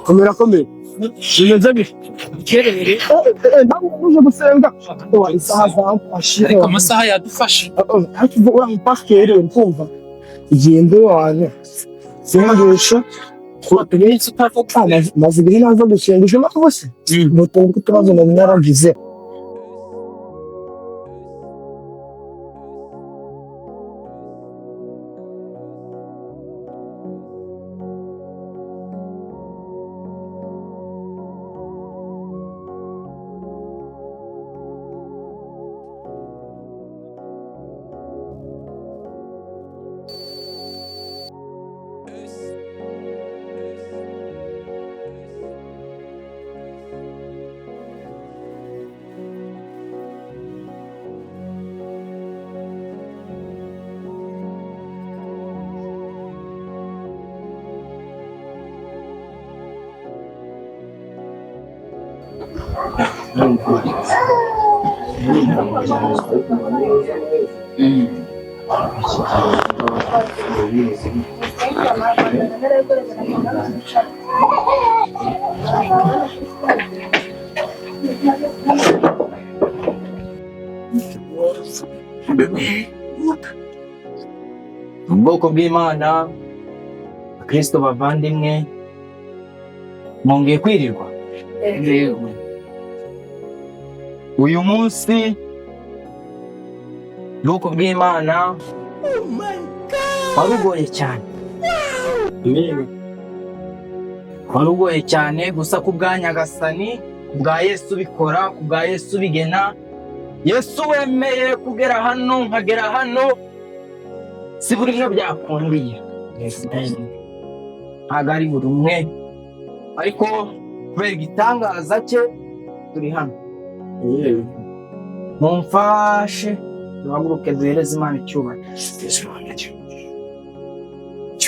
Komera komera. Bimeze bite? Kerere. Ntabwo uje gusenga. Wa isaha zamfashe. Ariko amasaha yadufashe. Ariko uriya mupasiteri uri kumva. Igendo wanjye. Sengesha. Maze igihe naza gusenga ejo mpamvu se. Mutungo utubazo nari naragize. Ubwoko bw'Imana, Kristo bavandimwe, mwongeye kwirirwa. Uyu munsi ubwoko bw'Imana warugoye cyane, warugoye cyane gusa ku bwa Nyagasani, ku bwa Yesu bikora, ku bwa Yesu bigena. Yesu wemeye kugera hano nkagera hano, si buri umwe byakundiye, ntabwo ari buri umwe, ariko kubera igitangaza cye turi hano. Mumfashe duhaguruke duhereze Imana icyubahiro,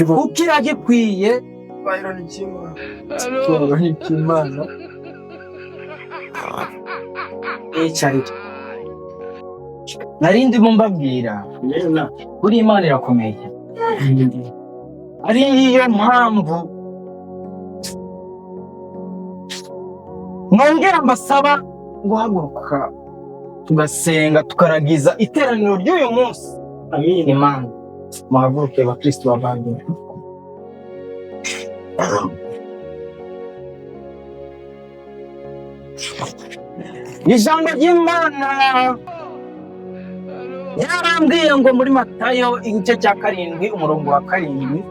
kuko iragikwiye. Icyubahiro ni icy'Imana. Yicarire. Nari ndimo mbabwira buri Imana irakomeye, ariyo mpamvu nongera mbasaba guhaguruka tugasenga tukaragiza iteraniro ry'uyu munsi. Imana, muhaguruke bakristo bavandimwe. Ijambo ry'Imana yarambwiye ngo muri Matayo igice cya 7 umurongo wa 7,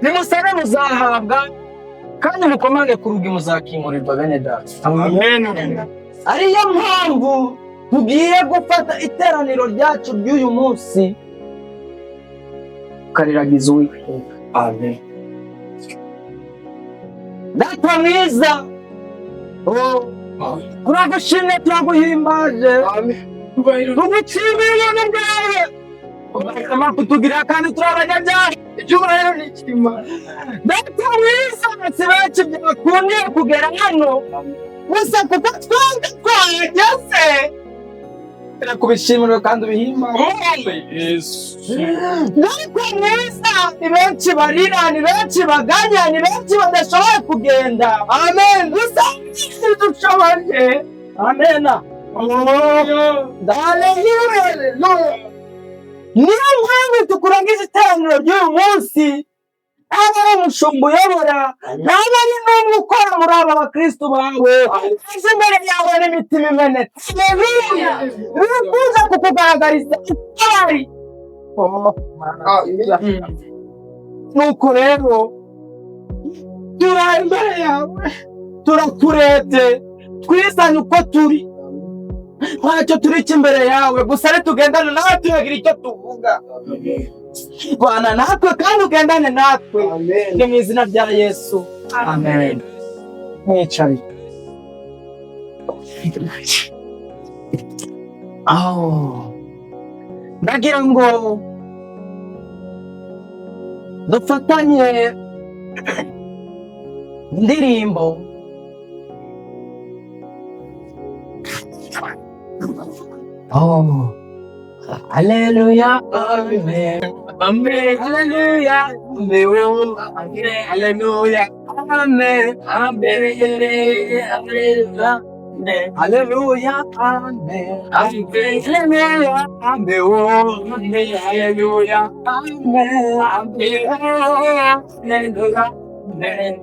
nimusabe muzahabwa, kandi mukomange ku rugi muzakingurirwa bene data. Amen. Ariyo mpamvu tugiye gufata iteraniro ryacu ry'uyu munsi tukariragiza Uwiteka. Amen. Data mwiza, turagushimye, turaguhimbaje, tugushimiye ubuntu bwawe kutugira kandi turi abanyabyaha. Icyubahiro ni icy'Imana. Data mwiza, si benshi byakundiye kugera hano, gusa kuko twebwe twahageze, kubishimirwa kandi ubihimbaze. Data mwiza, ni benshi barira, ni benshi baganya, ni benshi badashoboye kugenda. Amen. Gusa dushoboye. Amen. Haleluya. Niyo mpamvu tukurangiza iteraniro ry'uyu munsi. Ntabwo ari umushumba uyobora, ntabwo ari n'umwe ukora muri aba bakristo bawe, aje imbere yawe n'imitima imenetse. Haleluya. Bifuza kukugaragariza icyo ari. Nuko rero turi imbere yawe, turakurebye, twizanye uko turi, ntacyo turi imbere yawe, gusa tugendane nawe tuyagira icyo tuvuga. Bana natwe kandi ugendane natwe. Ni mu izina rya Yesu. Amen. Mwicare. Ndagira ngo dufatanye indirimbo. Hallelujah, amen. Amen. Hallelujah, amen. Hallelujah, Amen. Amen. Hallelujah. Amen. Hallelujah. Amen. Hallelujah. Amen. Hallelujah. Amen.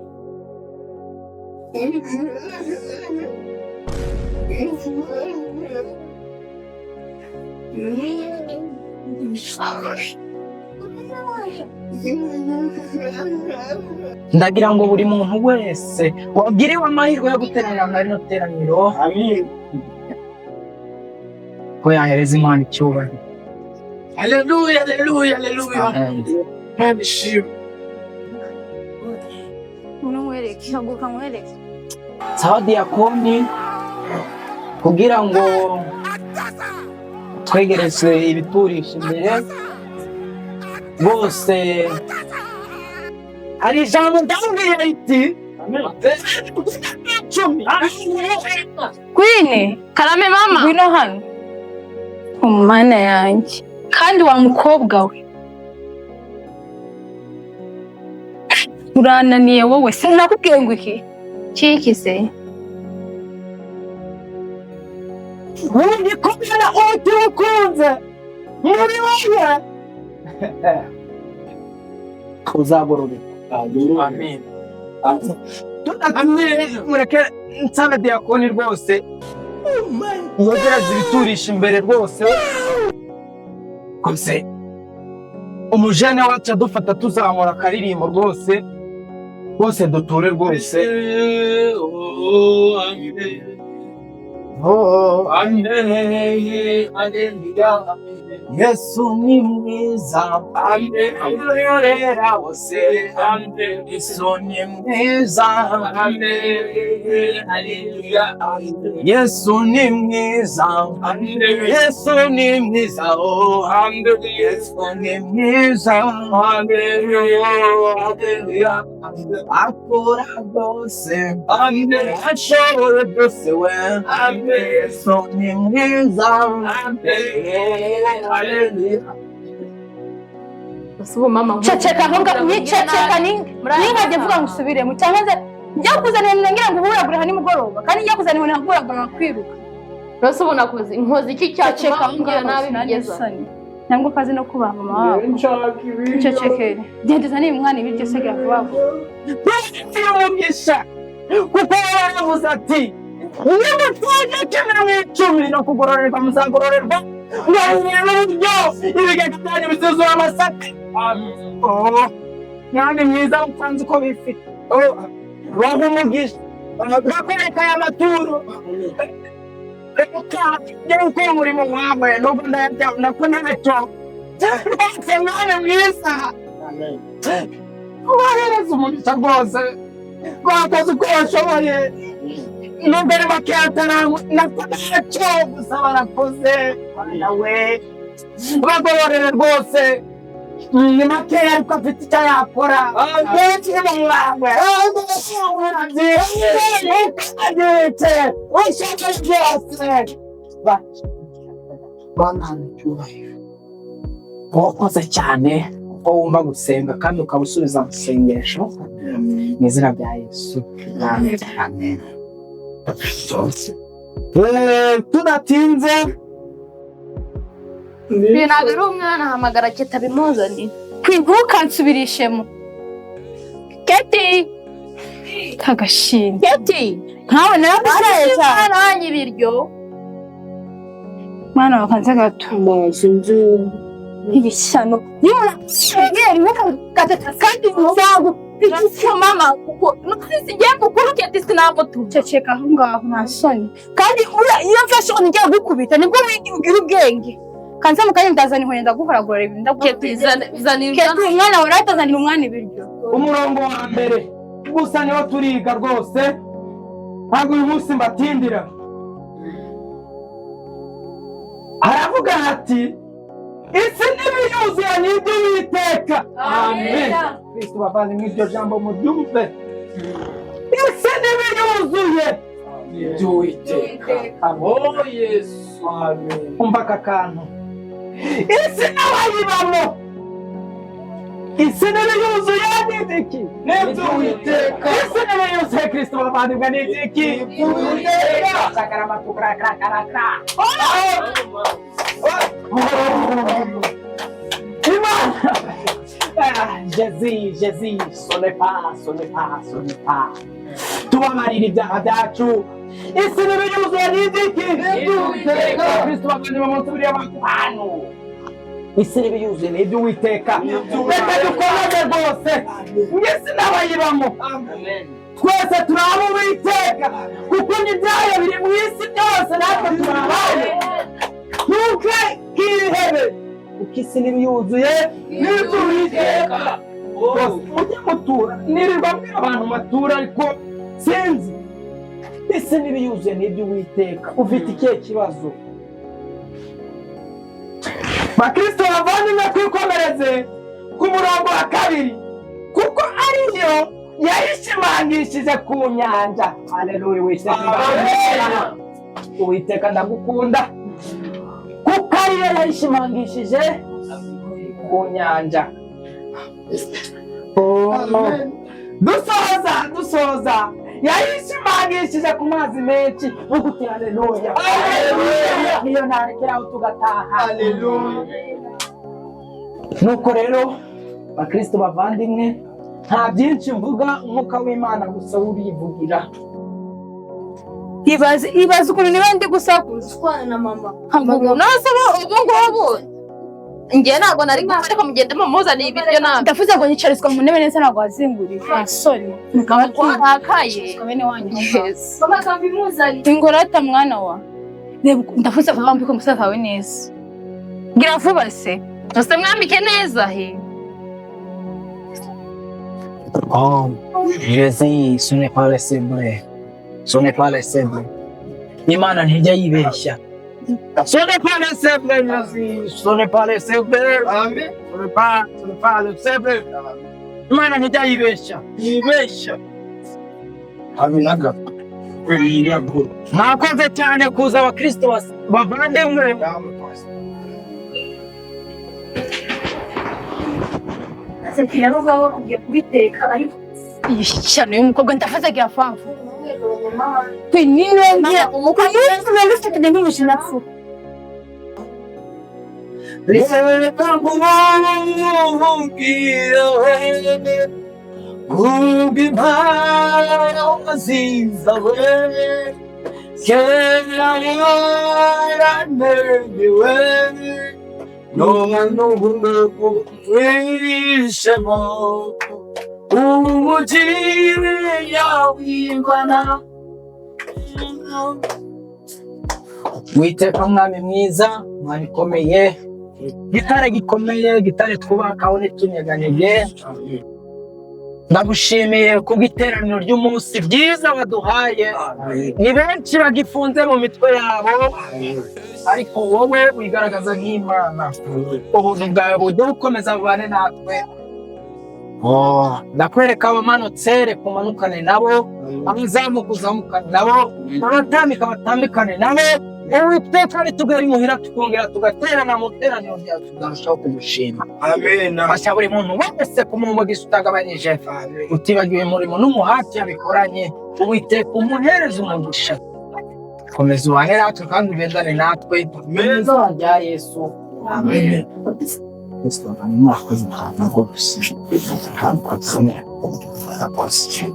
Ndagira ngo buri muntu wese wagiriwe amahirwe yo guteranira muri rino teraniro ko yahereza Imana icyubahiro. Haleluya, haleluya, haleluya. Imana ishimwe. Nkwereke, haguruka nkwereke. Sawa diyakoni, kugira ngo twegereze ibiturisha imbere bose, hari ijambo ndamubwiye riti icumi. Queen, Karame mama. Ngwino hano. Mana yanjye. Kandi wa mukobwa we. Urananiye wowe, sinakubwiye ngo iki? Kiki se? Ubundi kubera utiukunze muri wowe uzagororerwa. Amen. Mureke nsabe diyakoni rwose yegereze ibiturisha imbere rwose rwose, umujene wacu adufata tuzamura akaririmbo rwose rwose, duture rwose. Oh, Yesu ni mwiza, amuyorera bose. Yesu ni mwiza, Yesu ni mwiza, Yesu ni mwiza, oh, Yesu ni mwiza, akora rwose, ashobora byose we, Yesu ni mwiza. Ceceka aho ngaho, nyiceceka ninkajya mvuga ngo usubiremo cyangwa se njya kuzanira ibintu ngira ngo uhuragure aha nimugoroba, kandi njya kuzanira ibintu nkaguhuragura nkakwiruka. Rwose ubu nakoze nkoze iki cyatuma Ceceka aho umbwira ngaho, nabi sinari bigeza? isoni. Ntabwo ukazi no kubaha mama wabo. Cecekere. Genda uzanire umwana ibiryo se vuba vuba. Bafitiye umugisha kuko yaravuze ati nimutunge kimwe mu icumi no kugororerwa muzagororerwa, mwongere uburyo ibigega byanyu bizuzura amasaka. Oh, mwami mwiza usanze uko bifite. Oh, baha umugisha bakwereka aya maturo, reka njye gukora umurimo wawe nubwo ndayarya nako ntacyo rwose. Mwami mwiza, ubahereza umugisha rwose, bakoze uko bashoboye nubwo ari makeya atarangwa nako ntacyo, gusa barakoze nawe bagororere rwose. Ni makeya ariko afite icyo yakora benshi mu wawe ushaka byose. Bana icyubahiro, wakoze cyane kuko wumva gusenga kandi ukaba usubiza amasengesho, mu izina rya Yesu, amen. Tudatinze. Uyu ntabwo ari umwana, ahamagara Keti abimuzanire. Ntukansubirishemo. Keti! Kagashinga. Keti! Nkawe naragusaye cyane. Umwana wanyu ibiryo. Mwana wakanze gato. Ibishyano. Kandi uzagu icyo mama kuko nsigiye mukuru Keti sinamutuma. Ceceka aho ngaho, nta soni. Kandi iyo mfashe ngiye gukubita nibwo ugira ubwenge. Kanze mu kanya ndazana inkoni ndaguhoragura ibintu ndaguhoragura. Keti zana. Keti umwana wawe atazanira umwana ibiryo. Umurongo wa mbere gusa niho turiga rwose, ntabwo uyu munsi mbatindira. Aravuga ati isi n'ibiyuzuye ni iby'Uwiteka. Amen. Kristo bavandimwe, iryo jambo muryumve, isi n'ibiyuzuye Iby'Uwiteka. Oh Yesu. Amen. Umva aka kantu, isi n'abayibamo, isi n'ibiyuzuye ni iki? N'iby'Uwiteka. Isi Bakristo bavandimwe ni iby'iki? Imana. Jésus, Jésus, ce n'est pas, ce n'est pas, ce n'est pas. Tubabarira ibyaha byacu. Isi n'ibiyuzuye ni iby'iki? Bakristo bavandimwe, munsi buriya bantu. Isi n'ibiyuzuye ni iby'Uwiteka. Reka dukomeze rwose. Mwese n'abayibamo. Twese turi ab'Uwiteka. Kuko n'ibyayo biri mu isi byose, natwe turi abayo. Ntukihebe. Kuko isi n'ibiyuzuye ni iby'Uwiteka. Mujye mutura. Nirirwa mbwira abantu batura, ariko sinzi. Isi n'ibiyuzuye ni iby'Uwiteka. Ufite ikihe kibazo? Bakristo bavandimwe, twikomereze ku murongo wa kabiri. Kuko ariyo yayishimangishije ku nyanja. Haleluya, Uwiteka. Uwiteka ndagukunda. Kuko ariyo yayishimangishije ku nyanja. Dusoza, dusoza. Yayishimangishije ku mazi menshi. Vuga uti haleluya. Niyo ntarekeraho tugataha. Nuko rero Bakristo bavandimwe, nta byinshi mvuga, umwuka w'Imana gusa urivugira. Ibaze, ibaze ukuntu niba ndi gusakuza. Utwana na mama. Nose ubu ngubu njye ntabwo nari gupfa, ariko mugende mumuzaniye ibiryo nabi. Ndavuze ngo nyicarizwa mu ntebe neza, ntabwo wazinguriye. Sorry. Warakaye. Bene wanyu. Yes. Mama kambimuzaniye. Ingorata mwana wa. Reba, ndavuze vuba mbiko umusaza wawe neza. Gira vuba se. Ese mwambike neza he. Oh, Jésus, ce n'est pas le vrai. Ce n'est pas le vrai. Imana ntijya yibeshya. Ce n'est pas le vrai, Jésus. Ce n'est pas le vrai. Amen. Ce n'est pas, ce n'est pas le vrai. Imana ntijya yibeshya. Yibeshya. Habe na gato. Mwakoze cyane kuza, Abakristo bavandimwe. Rero ubwawe ugiye kubiteka ariko Iyi shyano y'umukobwa, ndavuze gira vuba. Ninongera umukobwa ufite n'umujinya. Reka nkubwire kubw'imbabazi zawe, kera yaranemewe, none ubu wishemo umujinya w'Imana. Witeka mwami mwiza, mwami ukomeye, gitare gikomeye, gitare twubakaho ntitunyeganyege, ndagushimiye kubw'iteraniro ry'umunsi ryiza waduhaye. Ni benshi bagifunze mu mitwe yabo, ariko wowe wigaragaza nk'Imana. Ubuntu bwawe bujye bukomeza bubane natwe. Ndakwereka abamanutse, reka umanukane nabo, abazamuka uzamukane nabo, abatambika batambikane nabo. Uwiteka, nitugera imuhira tukongera tugaterana mu teraniro ryawe, tukarushaho kugushima. Amen. Fasha buri muntu wese kumuha umugisha utagabanyije, utibagiwe umurimo n'umuhati yabikoranye. Uwiteka, umuhereze umugisha. Komeza ubane natwe kandi ugendane natwe mu izina rya Yesu, amen. Mwakoze cyane rwose. Mwakoze.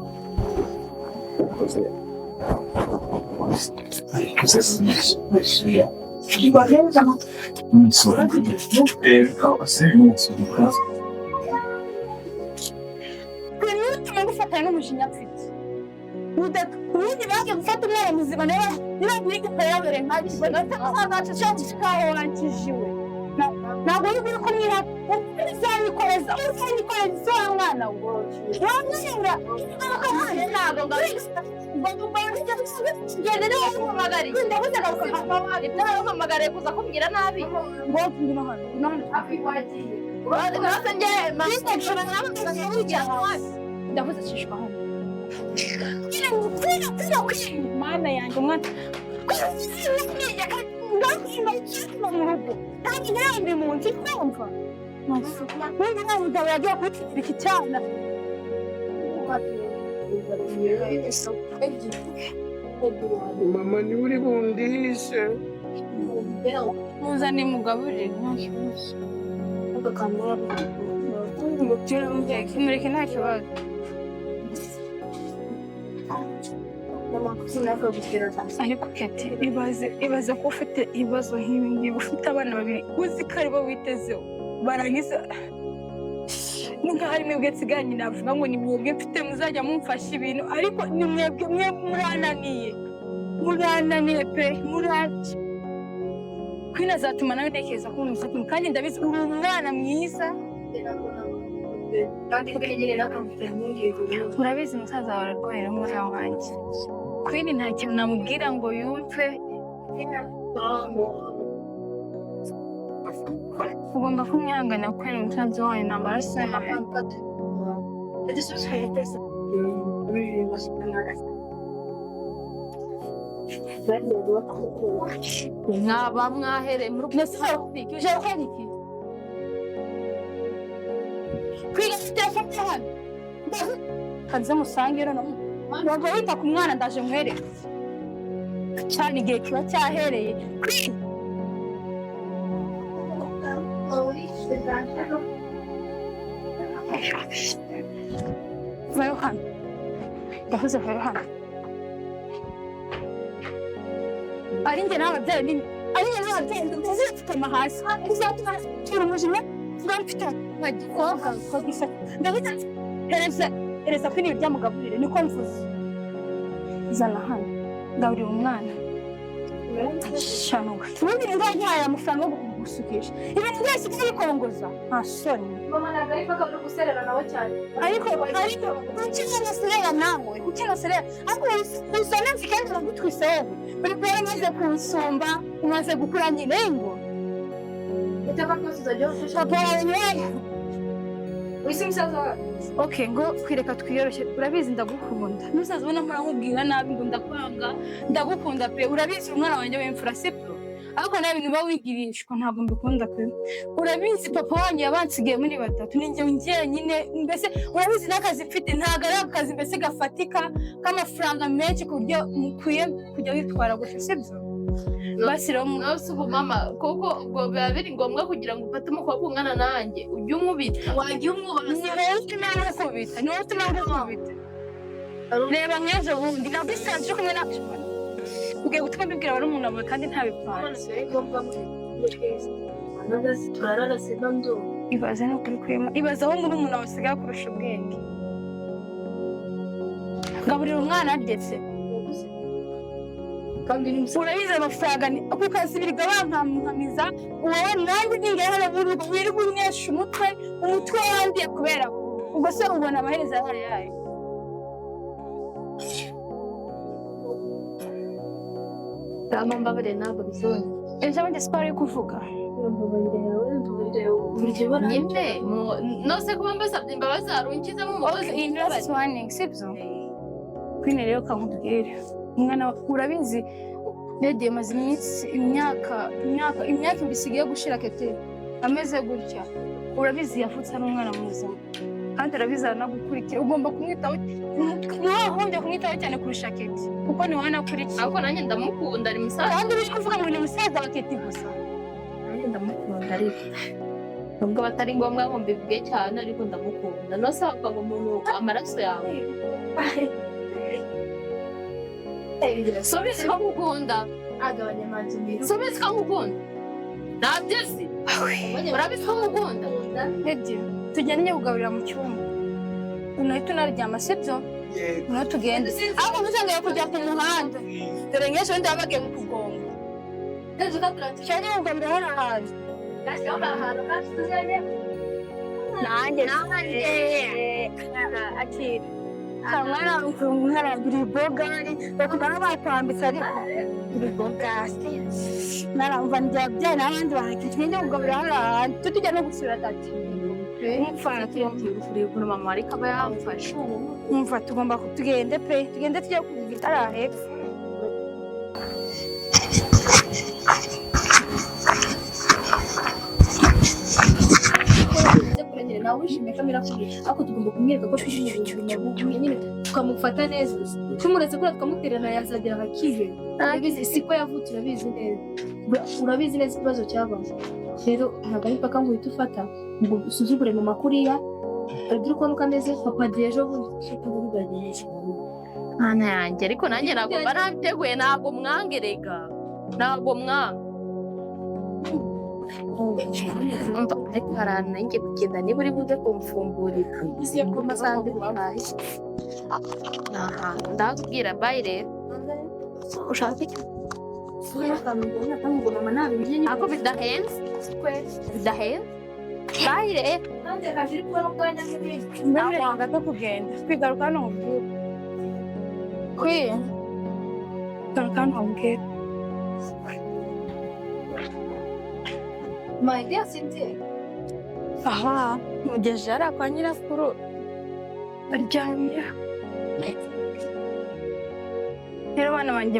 Bituma ngufatanya n'umujinya mfite. Ubundi bagiye gufata umwana muzima, niba niba niga yabere nkaho wankijwe. Ntabwo uri uri kumwira uzabikoreza, uzabikoreza wa mwana we wamwira. Ntabwo ngende niba wamuhamagariye. Ndabuze agaruka. Niba wamuhamagariye kuza kumbwira nabi. Ngo ngwino hano, ngwino hano. Nose njye Ndavuze cishwa hano. Mana yanjye, umwana mu rugo kandi nawe ndi mu nzu kumva wumva nta mugabo yagiye kutwika iki cyana. Mama niwe uri bundishe. Muzane mugaburire nta kibazo. Mureke nta kibazo. Ariko Kate, ibaze ko ufite ibibazo nk'ibi ngibi, ufite abana babiri uzi ko aribo witezeho, barangiza ni nkaho ari mwebwe nsigaranye, navuga ngo ni mwebwe mfite muzajya mumfasha ibintu, ariko ni mwebwe mwe murananiye, murananiye pe, murananiye. Queen azatuma nawe ntekereza ko uri umusatsi, kandi ndabizi uri umwana mwiza. Urabizi musaza wawe ararwaye umwana wanjye. Queen nta kintu namubwira ngo yumve. Ugomba kumwihangana kuko ni umusaza wawe, ni amaraso yawe. Mwaba mwahereye muri Uje gukora iki? Kwiga telefone hano. Kanze musange rero ntabwo wita ku mwana, ndaje nkwereke. Cyane igihe kiba cyahereye. Vayo hano. Ndavuze vayo hano. Ari njye n'ababyeyi nini. Ari njye n'ababyeyi ndazipfukama hasi. Uzatuma tura umujinya mfite agikobwa kogisa. Ndavuze hereza hereza kwini ibyamugaburire niko mvuze. Zana hano. Gaburira umwana. Shanuka. Ubundi ni ngombwa amafaranga yo gusukisha. Ibintu byose byikongoza. Nta soni. Mama ntabwo ari paka uri guserera nawe cyane. Ariko kuki naserera nawe? Kuki naserera? Ariko usana nzi kandi uragutwise wowe. Uri kubona umaze kunsumba, umaze gukura nyine ngo. Iteka ryose uzajya ufasha. Papa wawe nyine. Wisi musaza wawe. Okay, ngo kwireka twiyoroshye. Urabizi ndagukunda. Ntuzaze ubona mpora nkubwira nabi ngo ndakwanga. Ndagukunda pe. Urabizi umwana wanjye w'imfura sibyo? Ariko nawe ibintu uba wigirishwa ntabwo mbikunda pe. Urabizi papa wanjye yabansigaye muri batatu, ni njye njyenyine, mbese urabizi n'akazi mfite ntabwo ari akazi mbese gafatika k'amafaranga menshi ku buryo mukwiye kujya witwara gutya sibyo? Basi rero nawe si ubu mama, kuko ubwo biba biri ngombwa kugira ngo ufate umukobwa ungana nanjye ujye umubita, wajya umwubaha. Ni wowe utuma nkukubita, ni wowe utuma nkukubita. Reba nk'ejo bundi nabisanze uri kumwe na ugiye gutuma mbibwira barumuna bawe kandi ntabipanze. Ibaze ni ukuri kwema, ibaze aho murumuna wawe asigaye akurusha ubwenge. Gaburira umwana ndetse urabizi amafaranga ku kazi birirwa bankamuhamiza, wowe nanjye ningera hano wirirwa unyesha umutwe, umutwe wandiye kubera ubwo se ubona amaherezo yayo yayo. Mama mbabarire ntabwo bizongera. Ejo bundi siko wari kuvuga. Nyine nose kuba mbasabye imbabazi hari unkizemo umugozi. Okay, in last warning, sibyo? Queen rero kankubwire. Umwana urabizi Lady amaze iminsi imyaka ibiri isigaye gushira Kete ameze gutya. Urabizi yavutse ari umwana muzima. Kandi urabizi aranagukurikira, ugomba kumwitaho, ntiwahombye kumwitaho cyane kurusha Kete kuko ni wowe anakurikiye. Ariko nanjye ndamukunda ari musaza. Kandi uri kuvuga ngo ni musaza wa Kete gusa. Nanjye ndamukunda ariko nubwo batari ngombwa ngo mbivuge cyane, ariko ndamukunda. Nose wavuga ngo umuntu amaraso yawe. Subiza ko ngukunda. Subiza ko ngukunda. Ntabyo uzi. Urabizi ko ngukunda. Lady, tugende njye kugaburira mu cyumba. Unahita unaryama sibyo? Noneho tugende. Ariko ntuzongere kujya ku muhanda. Dore nk'ejo bundi baba bagiye kukugonga. Cyane kugaburira hano hantu. Nanjye akira. Mwana nkarabira ibogari bakaba bakwambitse ariko ibogari naramva njya n'abandi barakijwe njye kugaburira hano hantu tujya no gusura tati. Umva ukuntu mama ariko aba yamfashe. Umva tugomba tugende pe, tugende tujye kugita hepfo. Nawe wishimiye kamera ariko tugomba kumwereka ko twishimiye nyine. Tukamufata neza, tumuretse kuriya tukamutererana yazagera akakiheba. Urabizi siko yavutse, urabizi neza. Urabizi neza ikibazo cyabaye. Rero ntabwo ari paka ngo uhite ufata ngo usuzugure mama kuriya. Uragira ukuntu kameze papa agiye ejo bundi. Mana yanjye, ariko nanjye ntabwo mba nabiteguye, ntabwo mwangerega, ntabwo mwanga. Umva, ariko hari ahantu nanjye kugenda, niba uri buze kumfungurira ko amasaha ndi butahe. Aha ndakubwira, bye rero. Ushaka iki? Ako bidahenze, bidahenze. Bye rero. Ndabona ko kugenda kwigaruka hano nkubwire, kwiye garuka hano nkubwire. My dear Cynthia. Aha mugejeje hariya kwa nyirakuru aryamye. Rero bana banjye,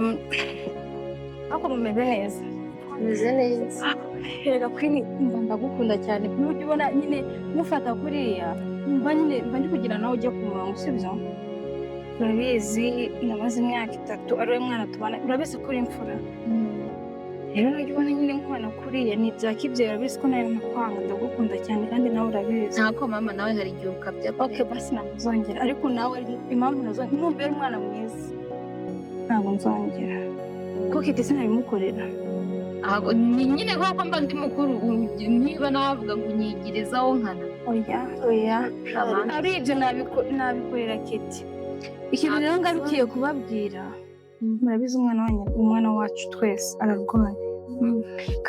ariko mumeze neza? Meze neza. Erega Queen, mba ndagukunda cyane. Nujya ubona nyine mufata kuriya, mba nyine mba ndi kugira nawe ujye ku murongo, sibyo? Urabizi namaze imyaka 3 ari we mwana tubana, urabizi ko uri imfura. Rero nujya ubona nyine nkubana kuriya ni ibya kibyeyi, urabizi ko nawe nakwanga, ndagukunda cyane kandi nawe urabizi. Ntako mama, nawe hari igihe ukabya. Okay, basi ntabwo nzongera, ariko nawe impamvu ntazongera numbera umwana mwiza ntabwo nzongera, kuko ibyo sinabimukorera. Ni nyine nk'uko mba ndi mukuru, niba navuga ngo unyigirizaho nkana. Oya oya, ari ibyo nabikorera Keti. Ikintu rero ngarukiye kubabwira, murabizi umwana wanyu, umwana wacu twese ararwaye,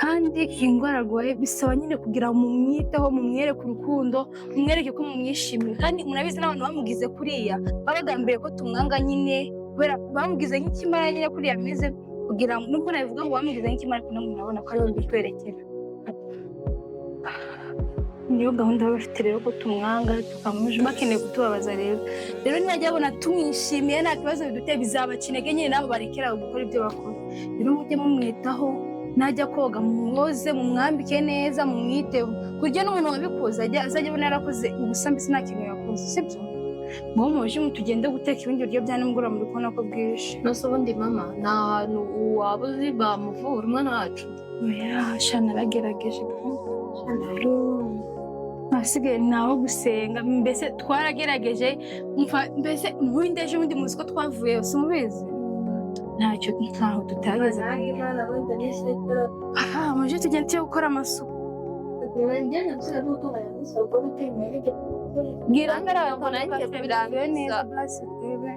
kandi indwara arwaye bisaba nyine kugira ngo mumwiteho, mumwereke urukundo, mumwereke ko mumwishimiye. Kandi murabizi n'abantu bamugize kuriya baba bagambiriye ko tumwanga nyine, kubera bamugize nk'ikimara nyine kuriya ameze, kugira ngo nubwo nabivuga ngo bamugize nk'ikimara, ariko namwe murabona ko ariwe bitwerekera. Niyo gahunda baba bafite rero, ko tumwanga tukamuje, bakeneye kutubabaza. Rero nibajya babona tumwishimiye nta kibazo biduteye, bizabaca intege nyine, nabo barekera gukora ibyo bakora. Rero mujye mumwitaho, najya koga mumwoze, mumwambike neza, mumwiteho, kurya n'umuntu wabikoze azajya abona yarakoze ubusa, mbese nta kintu yakoze, sibyo? Ngo muje tugende guteka ibindi biryo bya nimugoroba, muri kubona ko bwije. Nose ubundi mama, nta hantu waba uzi bamuvura umwana wacu? Oya sha, naragerageje pe. Ahasigaye ni aho gusenga, mbese twaragerageje, mbese ubundi ejo bundi muzi ko twavuyeyo, si mubizi? Ntacyo, ntaho tutageze. Aha muje tugende tujye gukora amasuku. Bwira Ntabwo nanjye neza birangiza. Basi urebe.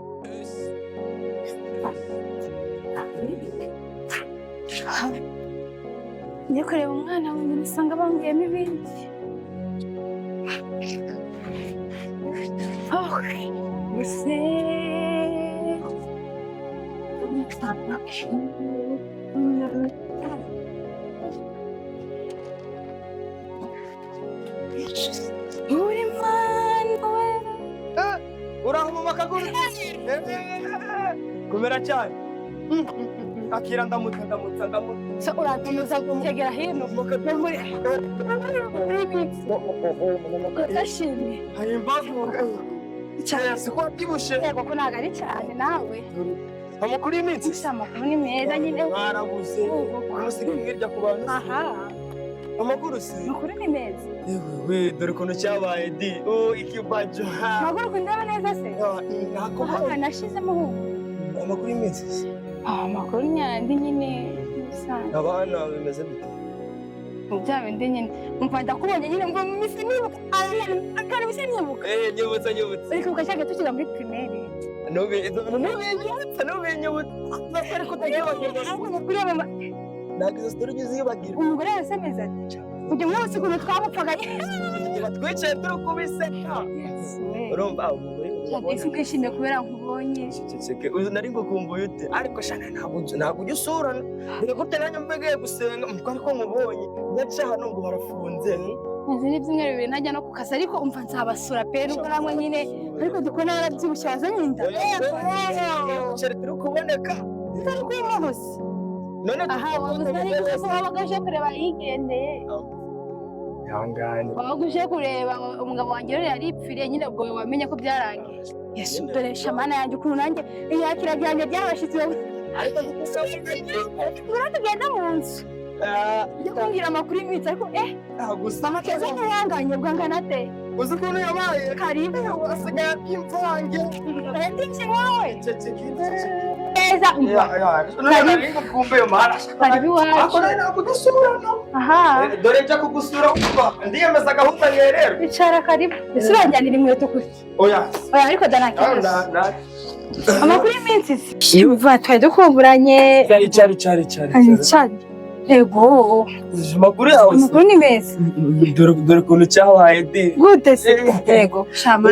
Njye kureba umwana wanjye nisanga bambwiyemo ibindi. Oh, gusa uri mwana we. Urahuma akaguru kumera cyane. Akira, ndamutsa ndamutsa ndamutsa. So urakomeza kugera hino muri udashimye. Hari imbavu cyane, siko wabyibushye. Yego, ko ntabwo ari cyane nawe. Amakuru y'iminsi? Gusa amakuru ni meza nyine. Mwarabuze, musigaye mwirya ku bantu. Aha. Amakuru se? Amakuru ni meza. Yewe, dore ukuntu cyabaye di, oh, ikibajo ha. Amakuru kundeba neza se? Ntako. Aha nashizemo ubu. Amakuru y'iminsi se? Amakuru ni yandi nyine bisanzwe. Abana bimeze bite? Bya bindi nyine, umva ndakubonye nyine ngo mise nibuka akantu, mise nibuka. Nyibutsa nyibutsa. Ariko ukashaka tukiri muri primaire. Nubinyibutsa nubinyibutsa, ariko utagibagirwa. Ahubwo mukuru mama. Ntabwo izo story ujya uzibagirwa. Umugore wese ameze ati ujya munsi ukuntu twamupfaga. Twicaye turi kubiseka, urumva umugore. Ese kwishimiye kubera nkubonye? Ceceke, uzi nari ngukumbuye ute, ariko shana ntabwo ujya usurana. Dore gute nanjye mbegaye gusenga mko, ariko nkubonye nyaca hano ngo barafunze. Maze n'ibyumweru 2 ntajya no ku kazi, ariko umva nzabasura pe, nubwo namwe nyine, ariko dukora narabyibushye, wazanye inda. Chere turi kuboneka. Turi kwimubuse. None aha wabuze ariko wabaga uje kureba yigendeye. Ihangane. Wabaga uje kureba umugabo wanjye rero yaripfiriye nyine, ubwo wamenye ko byarangiye. Yesu, dore shamana yanjye ukuntu nanjye iyakira ryanjye ry'abashyitsi. Tugenda mu nzu njya kumbwira amakuru y'iminsi, ariko Gusa mama Keza ntiyanganye bwangana ate? Uzi ukuntu yabaye? Karibu. Asigaye abyimvange. Aratinze wowe neza, umva. Karibu iwacu. Aha. Dore njya kugusura, kuva ndiyemeza gahunda nkererwe. Icara, karibu. Ese uranjyanira inkweto kure? Oya. Oya, ariko dana kibazo. Amakuru y'iminsi se? Umva, twari dukumburanye. Cyari cyari cyari cyari. Cyane, ego. Amakuru yawe se? Amakuru ni meza. Dore dore ukuntu cyabaye di. Gute se? Ego shama,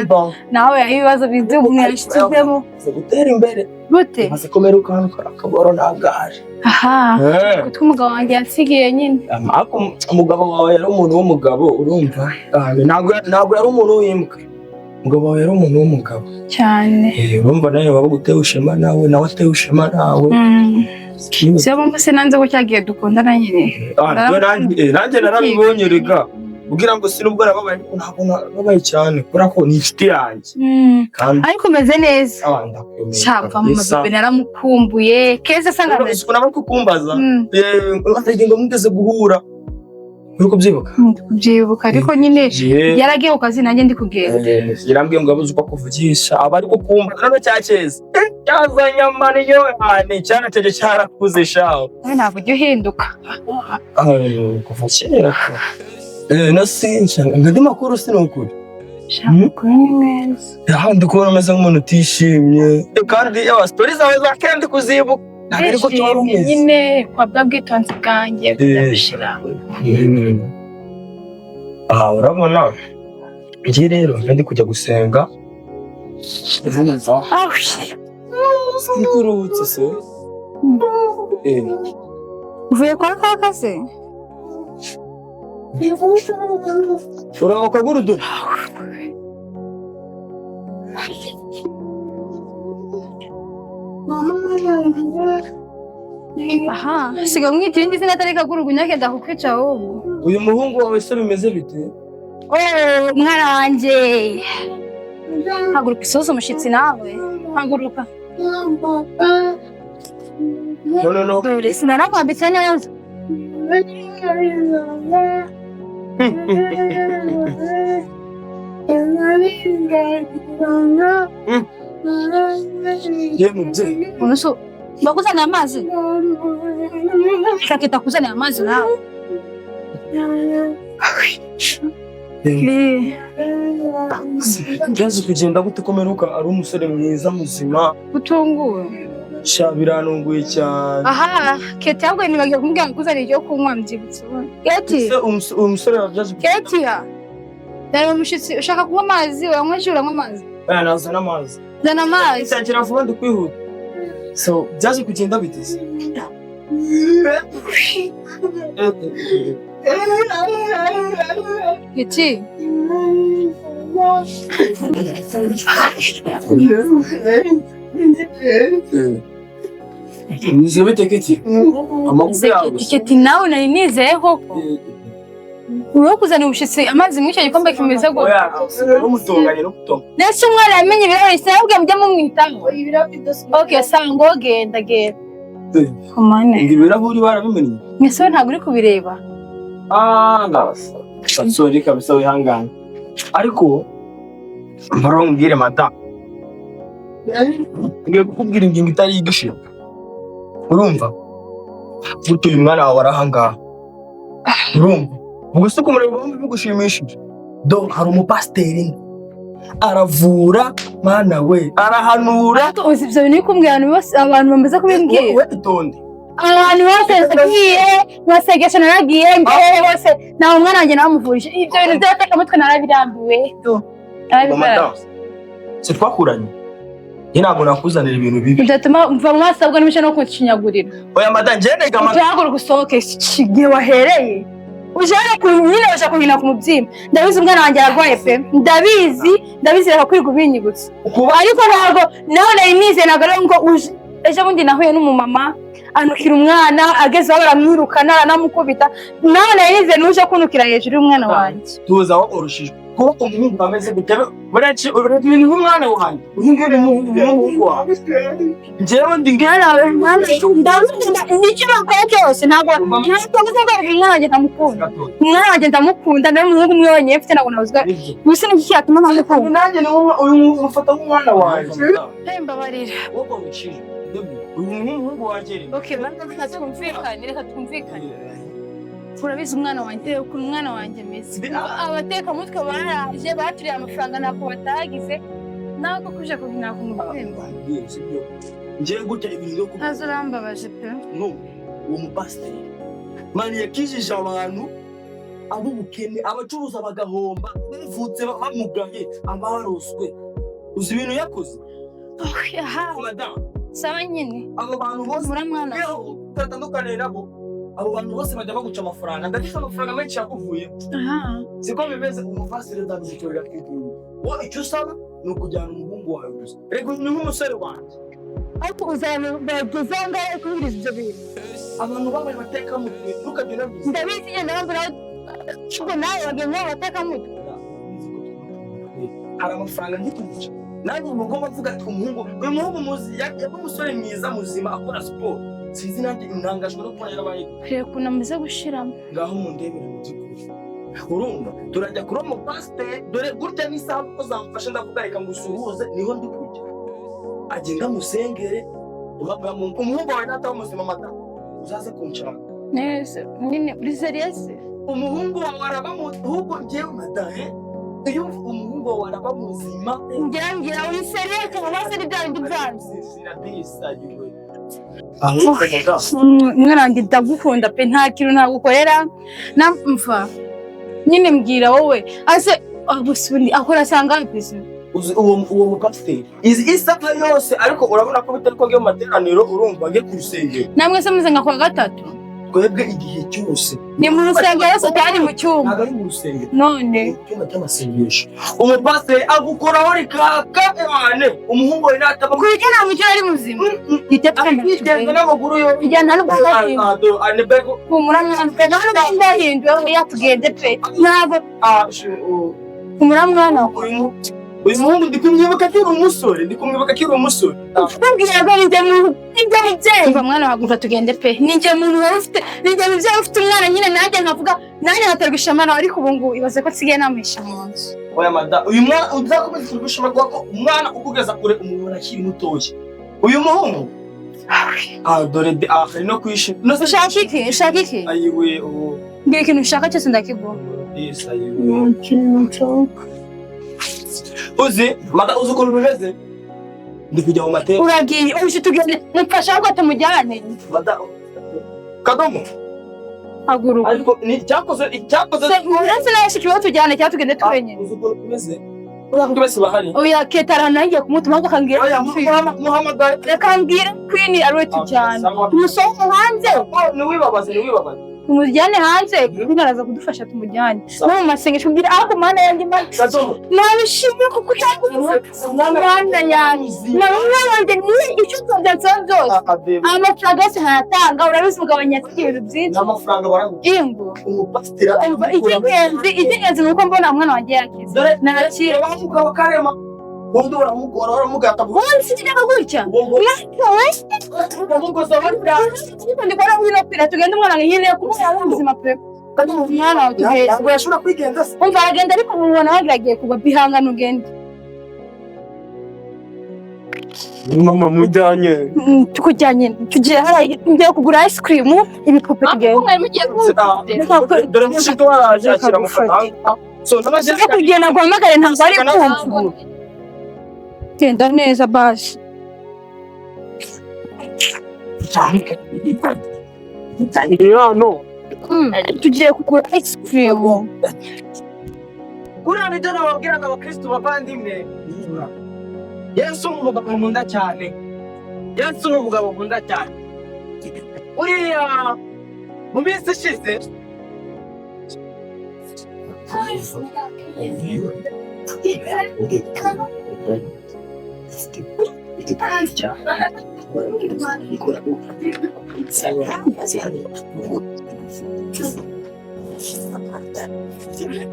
nawe ibibazo by'umwe gutera imbere. Gute? Maze kumera ukantu akaboro ntabwaje. Aha, kuko umugabo wanjye yansigiye nyine. Ariko umugabo wawe yari umuntu w'umugabo, urumva? Ntabwo yari umuntu w'imbwa. Umugabo wawe yari umuntu w'umugabo. Cyane. Urumva nawe waba utewe ishema nawe, nawe atewe ishema nawe. Siyo mpamvu se nanze ko cyagiye dukundana nyine. Nanjye narabibonye rega. Kugira ngo sinubwo nababaye, ariko ntabwo nababaye cyane kubera ko ni inshuti yanjye. Kandi Ariko umeze neza? Ndakomeye. Cyava mu mabibe, naramukumbuye Keza asa nka Ukuntu aba ari kukumbaza. Ngo mugeze guhura. Uri kubyibuka? Kubyibuka, ariko nyine yaragiye ku kazi, nanjye ndi kugenda. Yarambwiye ngo abuze uko akuvugisha, aba ari kukumbaza none cya Keza. Cyazanye amariyo cyane cyarateje cyarakuze shaho. Nawe ntabwo ujya uhinduka. Kuva kera. Na sinca ngandi makuru sinukuri. Amakuru ni meza. Aha ndi kubona umeze nk'umuntu utishimye. Kandi story zawe za kera ndi kuzibuka. Ntabwo ariko cyari umeze. Nyine kwa bwa bwitonzi bwanjye ndabishira. Aha urabona. Njye rero ndi kujya gusenga. Nikuruhutse se. Uvuye kwa kaka se? Uraho kagurudu. Aha, siga mwita irindi zina atari kagurugu, nyakenda kukwica ahubwo. Uyu muhungu wawe se bimeze bite? Oh, mwana wanjye. Haguruka isoza umushyitsi nawe. Haguruka. No no no. Dore sinanakwambitse neza. Ye mubyeyi. Unusu bakuzanira amazi? Shaka itakuzanira amazi nawe. Byaje kugenda gute ko meruka ari umusore mwiza muzima? Utunguwe. Sha biranunguye cyane. Aha, Keti ahubwo nibagiwe kumubwira ngo akuzanire ibyo kunywa, mbyibutse. Keti. Se umusore byaje Keti ya. Dore umushyitsi, ushaka kunywa amazi, uranywa ji, uranywa amazi. Oya, nazana amazi. Zana amazi. Itangira vuba ndi kwihuta. So byaje kugenda bite se? Keti. Nize bite Keti? Amakuru yawe. Keti nawe nari nizeye koko. Uriho kuzana umushyitsi amazi muri icyo gikombe kimeze gutya. Oya, n'umutunganye n'umutungo. Ndetse umwana yamenye ibirahuri, sinababwiye mujye mumwitaho. Okay, sango genda genda. Komane. Ngo ibirahuri barabimennye. Mwese we ntabwo uri kubireba. Sorry kabisa, wihangane. Ariko mbara mata. Ngiye kukubwira ingingo itari igishira. Urumva? Gute uyu mwana wawe arahangaha. Urumva? Ubwo se kumureba bombi bigushimishije. Do hari umupasiteri aravura mana we, arahanura. Uzi ibyo bintu uri kumbwira, abantu bose, abantu bamaze kubimbwira. We itonde. Abantu bose nagiye masengesho naragiye mbere bose nta umwana wanjye namuvurije. Ibyo bintu by'abatekamutwe narabirambiwe. Mama, se twakuranye. Njye ntabwo nakuzanira ibintu bibi. Bidatuma mva mu maso ahubwo n'imico no kunshinyagurira. Oya mada, njye nega mada. Uhaguruka usohoke igihe wahereye. Uje hano nyine uje kunkina ku mubyimba. Ndabizi umwana wanjye ararwaye pe. Ndabizi, ndabizi reka kwiga ubinyibutsa. Ariko ntabwo nawe nari nizeye, ntabwo ari ngo uje. Ejo bundi nahuye n'umumama anukira umwana, ageze aho baramwirukana aranamukubita. Nawe nari nizeye n'uje kunukira hejuru y'umwana wanjye. Tuza aho urushijwe. Kuba umuhungu ameze gutya buriya ni nk'umwana wanjye, uyu nguyu ni umuhungu wawe, njyewe ndi Ndamukunda, nicyo bakora cyose, ntabwo ntabwo mvuze ngo umwana wanjye ndamukunda. Umwana wanjye ndamukunda, nawe umuhungu umwe wenyine mfite, ntabwo nabuzwa. Gusa ni iki cyatuma ntamukunda? Nanjye ni uyu mufata nk'umwana wanjye. Mbabarira. Uyu ni umuhungu wanjye. Okay, reka twumvikane, reka twumvikane. Urabizi umwana wanjye, reba ukuntu umwana wanjye ameze. Abatekamutwe baraje baturiye amafaranga, ntako batagize, nawe koko uje kugira ngo umuhembe. Ngiye gutya ibintu byo Ntazo, urambabaje pe. No, uwo mupasiteri mani yakijije abantu ab'ubukene, abacuruza bagahomba, bavutse bamugaye, abaroswe. Uzi ibintu yakoze? Aha. Madamu. Sawa nyine. Abo bantu bose Muramwana. Utatandukaniye nabo, abo bantu bose bajya baguca amafaranga, ndafite amafaranga menshi yakuvuye. Aha. Siko bimeze? Umupasiteri ndabizikorera kwigurira wowe, icyo usaba ni ukujyana umuhungu wawe gusa. Reka, ni nk'umusore wanjye. Ariko uzabageza aho ngaho kubwiriza ibyo bintu? Abantu babaye batekamutwe, ntukajya unabizi. Ndabizi, ngenda bambura ubwo nawe wagiye batekamutwe. Hari amafaranga ndi kuguca, nanjye umugomba avuga ati umuhungu, uyu muhungu muzi yari umusore mwiza muzima akora siporo, sinzi nanjye ntangajwe no kuba yarabaye. Reba ukuntu amaze gushiramo. Ngaho mundebere mu by'ukuri, urumva turajya kuri uwo mupasiteri, dore gutya n'isaha kuko zamufashe, ndavuga reka ngusuhuze, niho ndi kujya, agenda amusengere. Umuhungu wawe nataba muzima, mata uzaze kunshaka. Neza nyine, uri sérieux? Umuhungu wawe araba ahubwo njyewe madahe, iyo umuhungu wawe araba muzima. Ngira ngira uri sérieux cyangwa se ni bya bindi byanyu? Umwana wanjye ndagukunda pe, nta kintu nagukorera na mva nyine. Mbwira wowe ase gusa ubundi akora asanga pesi. Uzi uwo mupasiteri izi isaha yose, ariko urabona ko bitari ko ngiye mu materaniro, urumva ngiye ku rusengero. Namwe se muze nka kuwa gatatu? Twebwe igihe cyose. Ni mu rusengero se utari mu cyumba? Ntabwo ari mu rusengero. None? Mu cyumba cy'amasengesho, umupasiteri agukoraho rikaka wane, umuhungu we nataba. Kurya nta mucyo ari muzima. Akigenza n'amaguru yo. Kujyana n'ubwo Anebego. Humura mwana pe, nta nubwo ndahinduwe, yatugende pe, ntabwo. Humura mwana. Uyu muhungu ndi kumwibuka akiri umusore, ndi kumwibuka akiri umusore. Kubwira ko ninjye muntu, ninjye mubyeyi. Umva mwana, waguka tugende pe, ninjye muntu wari ufite, ninjye mubyeyi ufite umwana nyine, nanjye nkavuga, nanjye nkaterwa ishema nawe, ariko ubu ngubu ibaze ko nsigaye namuhisha mu nzu. Oya mada, uyu mwana uzakomeza kurusha kuko umwana ukugeza kure umubona akiri mutoya. Uyu muhungu dore de hari no kwishima no. Ushaka iki? Ushaka iki? Ayiwe ubu. Mbwira ikintu ushaka cyose ndakiguha. Yes, ayiwe. Ikintu nshaka. Uzi mada, uzi ukuntu bimeze, ndi kujya mu mateka. Uragiye uje, tugende, mufashe ahubwo tumujyane. Mada, kadomo. Haguruka. Ariko ni cyakoze icyakoze. Se uretse nawe ikibazo, tujyane cyangwa tugende twenyine? Uzi ukuntu bimeze, uriya bose bahari. Oya, ketara nanjye kumutuma ahubwo akambwira. Oya, muhamagare. Reka mbwire Queen ari we tujyana, tumusohoke hanze. Ntiwibabaze, ntiwibabaze. Tumujyane hanze, Queen araza kudufasha, tumujyane no mu masengesho. Mbwira ahubwo, Mana yanjye, Mana Kadomo. Nabishimye kuko umwana yanjye nawe, umwana wanjye ni icyo byansaba byose, amafaranga yose nkayatanga. Urabizi umugabo nyasigiye ibintu byinshi. N'amafaranga baraguha. Ingo. Umupasiteri. Umva, icy'ingenzi ni uko mbona umwana wanjye yakize. Dore. Nakira. Wa mugabo karema wundi uramugora uramugata. Umunsi kijya gutya. Uwo ngo Ndikora wino kwira, tugende umwana nyine kumubona ubuzima pe. Umwana wawe tuhetse. Ntabwo yashobora kwigenza se? Umva, aragenda ariko mubona wagira kugwa, bihangane ugende. Mama, mujyanye. Tukujyanye, tugiye hariya, ngiye kugura ice cream, ibipupe, tugende. Mwari mugiye. Dore mushiki waraje akira amafaranga, so n'amaze. Uze kugenda guhamagare, ntabwo ari kumva. Genda neza basi. Hano. Tugiye kugura ice cream. Kuriya nibyo nababwiraga, abakristu bavandimwe. Yesu ni umugabo nkunda cyane, Yesu ni umugabo nkunda cyane. Uriya mu minsi ishize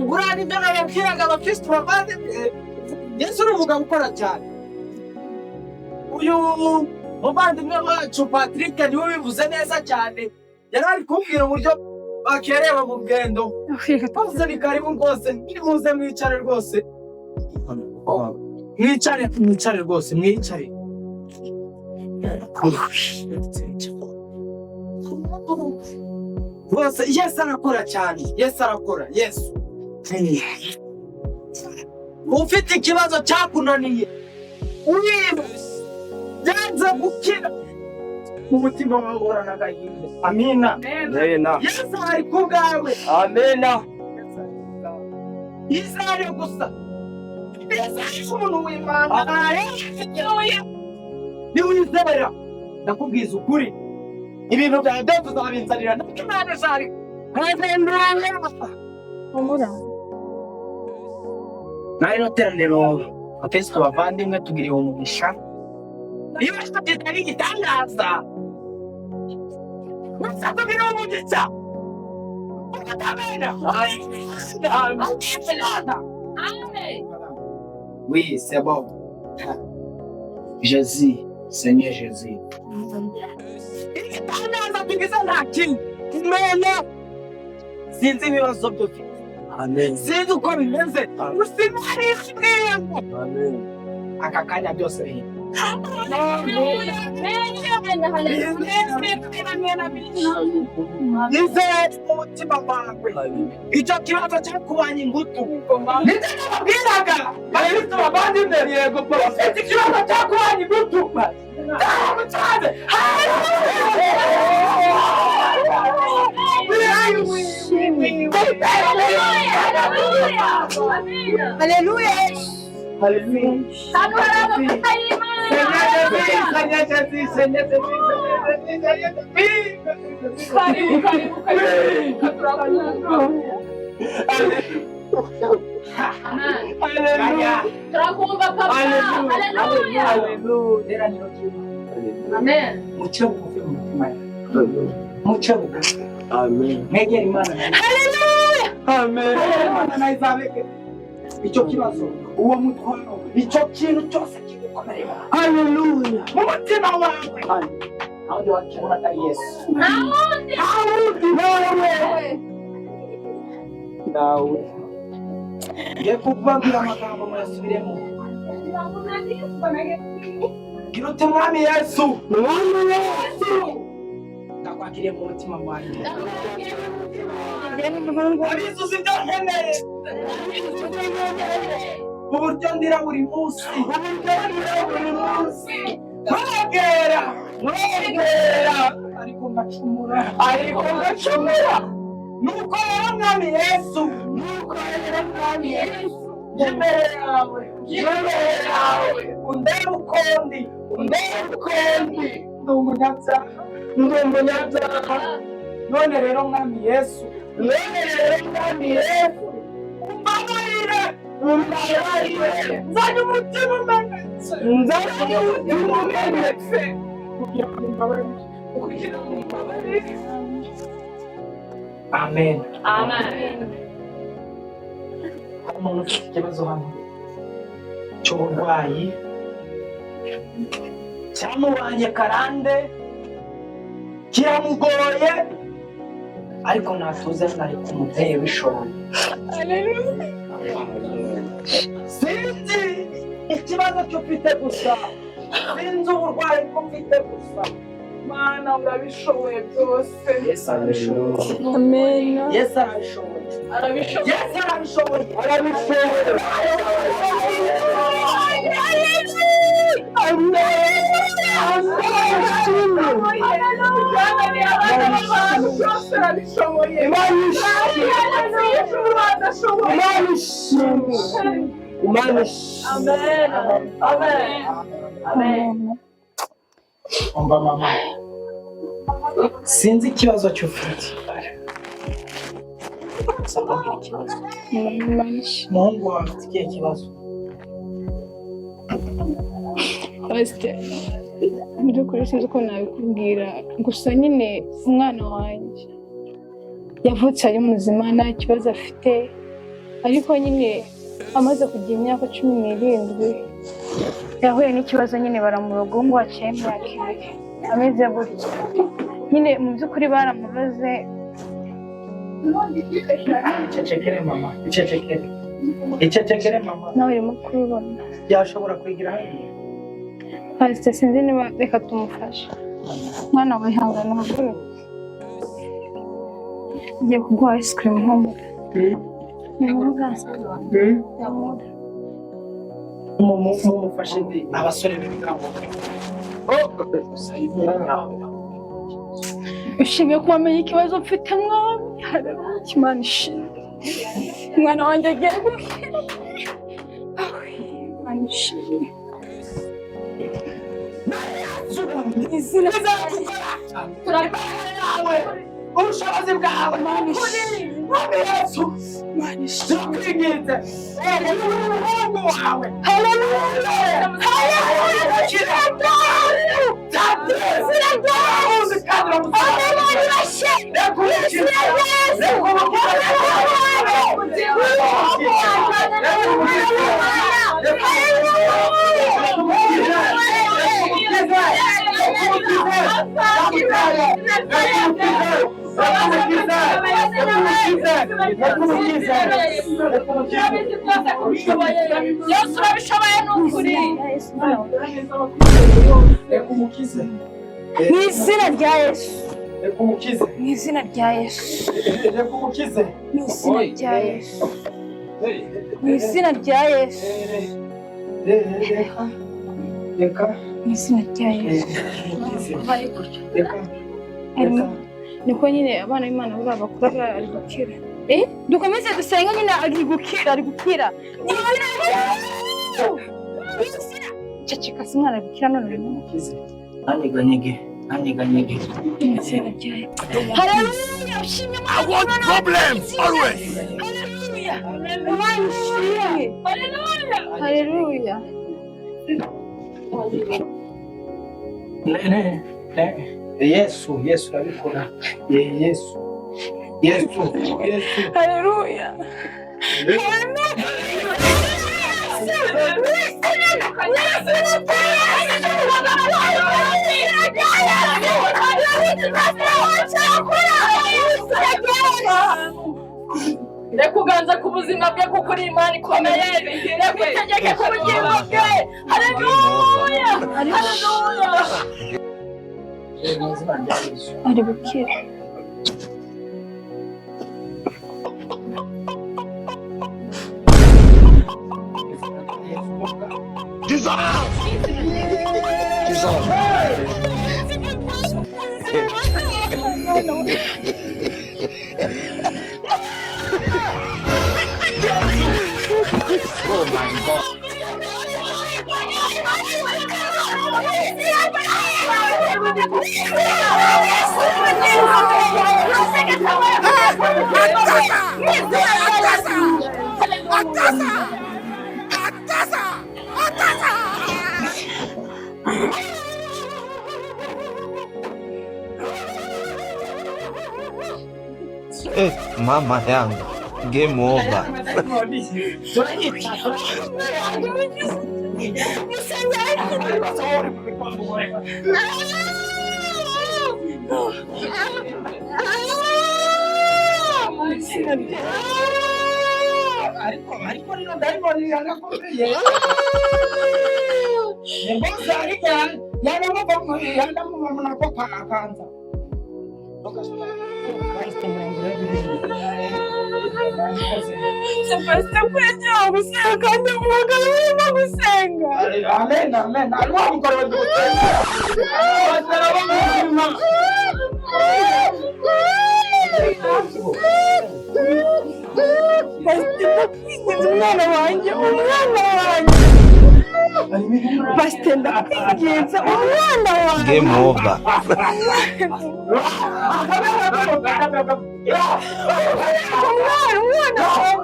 Buriya nibyo nababwiraga abakristu bavandimwe. Yesu ni umugabo ukora cyane. Uyu muvandimwe wacu Patrick niwe ubivuze neza cyane. Yari ari kumbwira uburyo bakerewe mu rugendo. Rwose ni karibu rwose, nimuze mwicare rwose. Mwicare, mwicare rwose, mwicare. Rwose Yesu arakora cyane, Yesu arakora, Yesu. Ufite ikibazo cyakunaniye, uriba, byanze gukira, mu mutima wawe uhorana agahinda. Amina. Amena. Yesu ari ku bwawe. Amena. Izere gusa. Yesu ari umuntu w'Imana. Niwizera, ndakubwiza ukuri, ibintu byawe byose uzabinzanira, ntabwo Imana izari. Naho ino teraniro abakristo bavandimwe tugiriwe umugisha. Iyo bashyize ari igitangaza, gusa tugiriwe umugisha. Amen. Amen. Oui, c'est bon. Jésus, Seigneur Jésus. Igitangaza tugize nta kindi. Kumenya sinzi ibibazo dufite. Amen. Sinzi uko bimeze. Gusa Imana ishimwe. Amen. Aka kanya byose bihinduka. Nizere mu mutima wawe icyo kibazo cyakubanye ingutu. Nibyo nababwiraga abakristo bavandimwe. Yego Ufite ikibazo cyakubanye ingutu, cyaragucanze. Haleluya. Haleluya. Hano hari amavuta y'Imana. Karibu, karibu, karibu. Turakumva. Amen. Turakumva papa. Haleluya. Teraniro ry'Imana. Amen. Muce bugufi mu mitima yawe. Muce bugufi. Amen. Mwegere Imana. Amen. Imana nayo izabeke icyo kibazo, uwo mutwaro, icyo kintu cyose kigukomereye Hallelujah. mu mutima wawe. Nta wundi wakibona atari Yesu. Nta wundi. Nta wundi nawe. Nawe. Ngiye kubabwira amagambo muyasubiremo. Gira uti Mwami Yesu, Mwami Yesu. ndakwakiriye mu mutima wanjye. Abizuza ibyo nkeneye, uburyo ndira buri munsi, uburyo ndira buri munsi. Mwegera, mwegera, Ariko ngacumura. ariko ngacumura. Nuko rero Mwami Yesu, nuko rero Mwami Yesu, njye imbere yawe, njye imbere yawe, undebe uko ndi, undebe uko ndi, ndi umunyabyaha, ndi umunyabyaha. None rero Mwami Yesu, none rero Mwami Yesu, umbabarire, umbabarire, nzanye umutima umenetse, nzanye umutima umenetse, kugira ngo umbabarire, kugira ngo umbabarire. Amen. Amen. Hari umuntu ufite ikibazo hano cy'uburwayi cyamubanye karande, kiramugoye, ariko natuze nari kumubyeyi ubishoboye. Sinzi ikibazo cy'ufite gusa, sinzi uburwayi bw'ufite gusa. Mana urabishoboye byose. Yesu arabishoboye. Amen. Yesu arabishoboye. Arabishoboye. Yesu arabishoboye, arabishoboye. Byose arabishoboye. Imana ishimwe. Imana ishimwe. Imana ishimwe. Amen. Amen. Amen. Umva mama, sinzi ikibazo cy'ufite. Gusa mbabwira ikibazo. Umuhungu wawe afite ikihe kibazo? Pastor, mu by'ukuri sinzi uko nabikubwira, gusa nyine umwana wanjye Yavutse ari muzima, nta kibazo afite, ariko nyine amaze kugira imyaka 17 yahuye n'ikibazo nyine, baramuroga. Ubu ngubu haciyeho imyaka 2 ameze gutya nyine. Mu by'ukuri baramuroze. Icecekere mama, icecekere, icecekere mama. Nawe urimo kubibona. Yashobora kwigira hariya. Pasite, sinzi niba, reka tumufashe. Mwana wawe, ihangane, uhaguruke. Ngiye kuguha ice cream, humura. Humura. Humura. Mumufashe ndi abasore b'ibigango. Ushimye ko wamenye ikibazo mfite, mwami. Haleluya, Imana ishimwe. Umwana wanjye agiye gukira. Awe, Imana ishimwe. Izina Ubushobozi bwawe. Imana ishimwe. Mwami Yesu. Imana ishimwe. Turakwinginze umuhungu wawe. Haleluya, haleluya. Yesu, urabishoboye ni ukuri. Reka umukize. Mu izina rya Yesu. Reka umukize. Mu izina rya Yesu. Reka umukize. Mu izina rya Yesu. Mu izina rya Yesu. Reka, reka. Mu izina rya Yesu. Reka. Niko nyine abana b'Imana buriya bakura, buriya ari gukira. Dukomeze dusenge nyine, ari gukira, ari gukira. Mu izina rya Yesu. Mu izina. Ceceka se, umwana ari gukira none urimo. Umukize, ntanyeganyege, ntanyeganyege. Mu izina rya Yesu. Haleluya, ushimye. I want problems always. Haleluya. Imana ishimwe. Haleluya. Haleluya. Ne, ne, ne. Yesu, Yesu arabikora. Yesu, Yesu, Yesu. Haleluya. Reka uganze ku buzima bwe, kuko uri Imana ikomeye. Reka utegeke ku bugingo bwe. Haleluya, haleluya. Mu izina rya Yesu. Ari gukira. Jesus! Jesus! Oh my God. Eh, mama yangu. Game over. Ariko rino dayimoni yarakomeye. Bose ariko yanamuvamo nako akanza. Pastor, kwegera gusenga kandi umugabo urimo gusenga. Amen, amen. Arimo gukorera gusenga. Pastor, abamuzima. Pastor, ndakwinginze, umwana wanjye, umwana wanjye. Pastor, ndakwinginze, umwana wanjye. Game over. Umwana, umwana wanjye.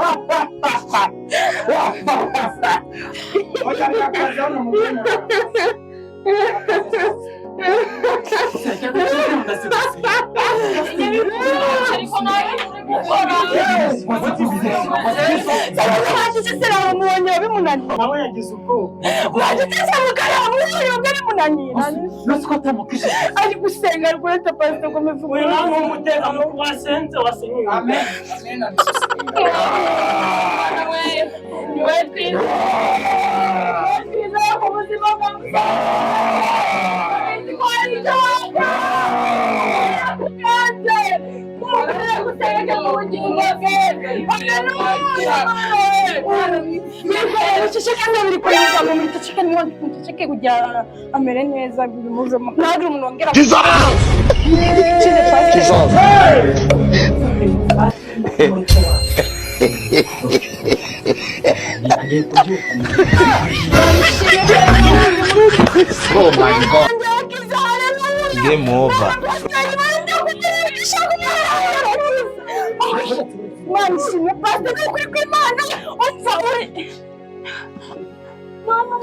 Ariko nawe. Mwacecetse mubonye bimunaniye. Nawe yagize ubwoba. Mwacecetse mukareba mubonye bimunaniye. Nasi ko atamukije. Ari gusenga ari kureta pastor komeza. Uyu nawe ni umutekano wasenze wasenyuye. Amen. Muceceke kugira amere neza bimuzemo ntabwo umuntu wongera. Oh my God. Game over. Imana ishimwe pastor, ni ukuri kw'Imana umva uri mama.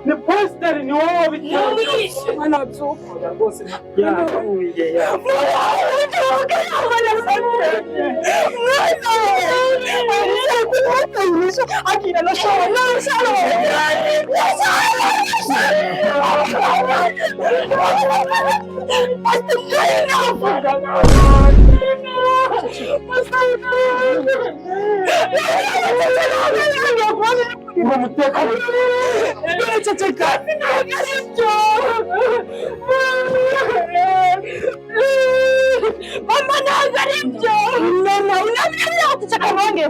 Ni pasiteri, ni wowe wabiteye. Yapfuye yapfuye. Mama ntabwo ari byo. Mama unamwira bongeye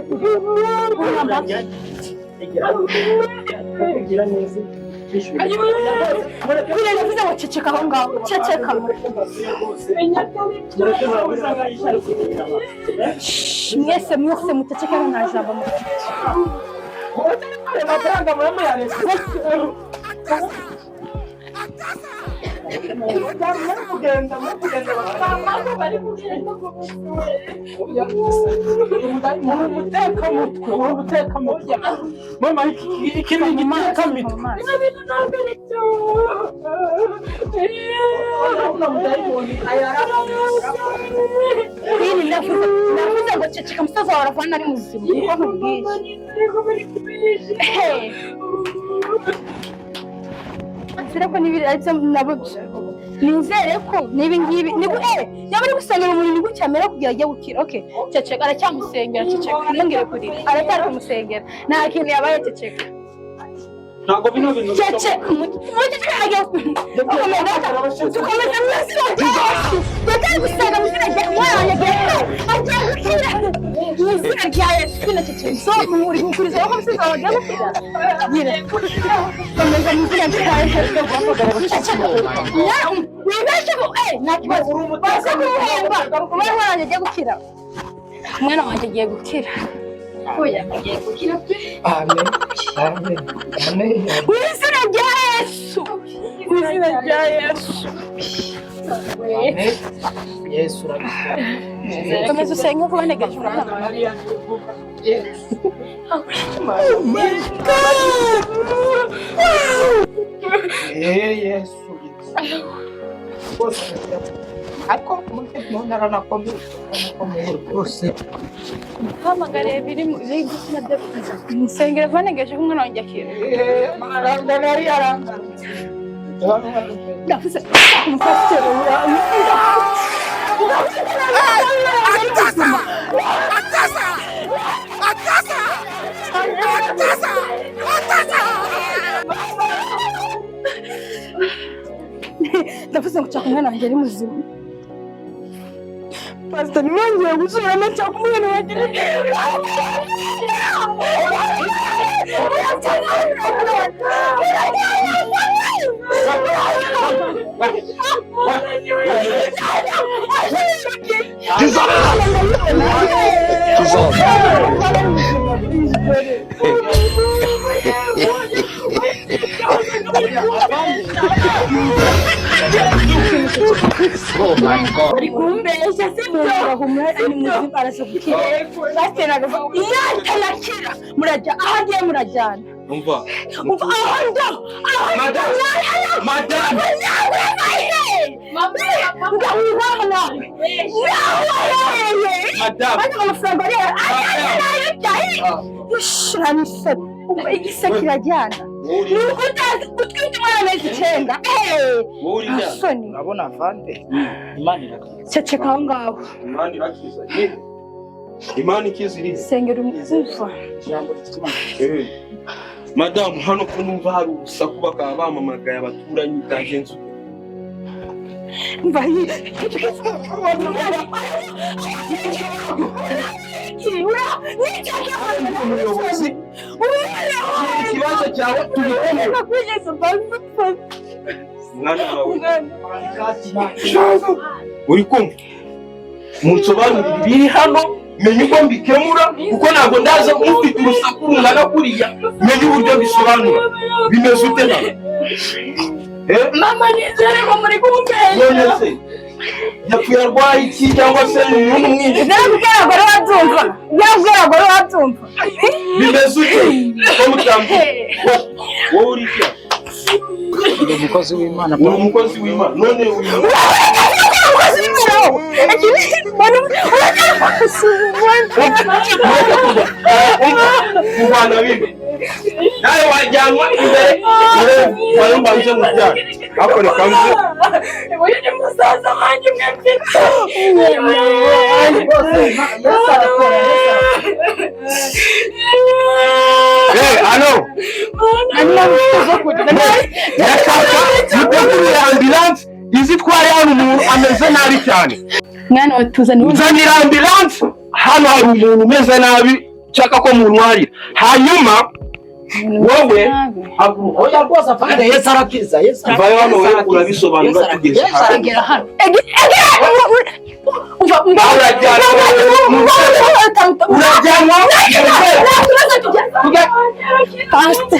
kugira ngo ceceka aho ngaho ceceka. Mwese mwese muceceke nta jambo mufite. Amafaranga muramuyareka. Umutekamutwe, umutekamutwe. Mama, iki ni igitekamitwe. Ndavuze ngo ceceka musaza wawe aravana ari muzima niko nkubwiye. Nizere ko nibi aribyo nabo nizere ko nibi ngibi ni yaba ari gusengera umuntu ni gutya amera kugira ajye gukira. Okay, ceceka aracyamusengera, ceceka ntongere kurira, aracyari kumusengera nta kintu yabaye, ceceka. Ntabwo bino bintu ceceka muceceka agiye dukomeza mu izina rya Yesu. Yagiye gusenga mu izina rya mwana agiye gukira mu izina rya Yesu. Kino ceceka so uri gukuriza ko musaza wawe agiye gukira. Nyine komeza mu izina rya Yesu. Wibeshe ko nta kibazo baze kumuhemba umwana wanjye agiye gukira. Umwana wanjye agiye gukira. Oya agiye gukira pe. Amen. Amen. Amen. Mu izina rya Yesu. Mu izina rya Yesu. Amen. Yesu urabikora. Komeza usenge vuba ntegereje umwana. Oh my God! Yesu rwose, ariko umutekano aranakomeye, aranakomeye rwose. Hamagare biri mu nsengero vanegeje ko umwana wanjye akira. Arangana ari arangana. Ndavuze umupasiteri. Atasa! Atasa! Atasa! Atasa! Atasa! Ndavuze ngo nshaka umwana wanjye ari muzima. Pastor, ntiwongeye gusubiramo, nshaka umwana wanjye ari. Oh my God. Ari kumbeshya, sibyo? Humura, ni muzima, araza gukira. Pasiteri ntabwo iyo atanakira murajya aho agiye, murajyana. Umva. Umva aho ndo aho ndo. Madame. Ndawibona nawe nawe. Madame. Maze amafaranga rero ushiramo isoni. Umva, igise kirajyana ni uko utazi utwite umwana amezi 9. Wowe uri nda. Soni. Urabona afande, Imana irakiza. Ceceka aho ngaho. Imana irakiza. Ye. Imana ikiza iri. Sengera umva. Ijambo ry'Imana. Eh. Madamu, hano ko numva hari urusaku, bakaba bamamagaye abaturanyi, byagenze ute? Umva. Umuyobozi, ikibazo cyawe tubikemure. Umwana wawe uri kumva munsobanurire ibiri hano, menye uko mbikemura, kuko ntabwo ndaza mufite urusaku rungana kuriya, menye uburyo bisobanura bimeze ute hano. Eh? Mama, nizere ko muri kumbeshya. None se yapfuye arwaye iki, cyangwa se ni umuntu umwishe? Nabwira abagore babyumva, nabwira abagore babyumva. Bimeze ute ko mutambwiye? Wowe uri iki? Uri umukozi w'Imana. Uri umukozi w'Imana none uri Umukozi w'Imana. Kurwana bibi, nawe wajyanwa imbere wayo mbanze mu byaha, ariko reka nze. Uyu ni musaza wanjye umwe mfite. Rwose Yesu arakora, Yesu arakora. Eh, alo, ndashaka mutegurire ambulance izitware hano, umuntu ameze nabi cyane. Mwana wa, tuzane. Nzanira ambulance hano, hari umuntu umeze nabi nshaka ko muntwarira, hanyuma wowe haguruka. Oya rwose afande, Yesu arakiza, Yesu arakiza. Vayo hano, wowe Yesu arakiza. urabisobanura Yesu tugeze arakiza. hano. Egera hano. Umva, umva. Urajyanwa, urajyanwa. Pastor.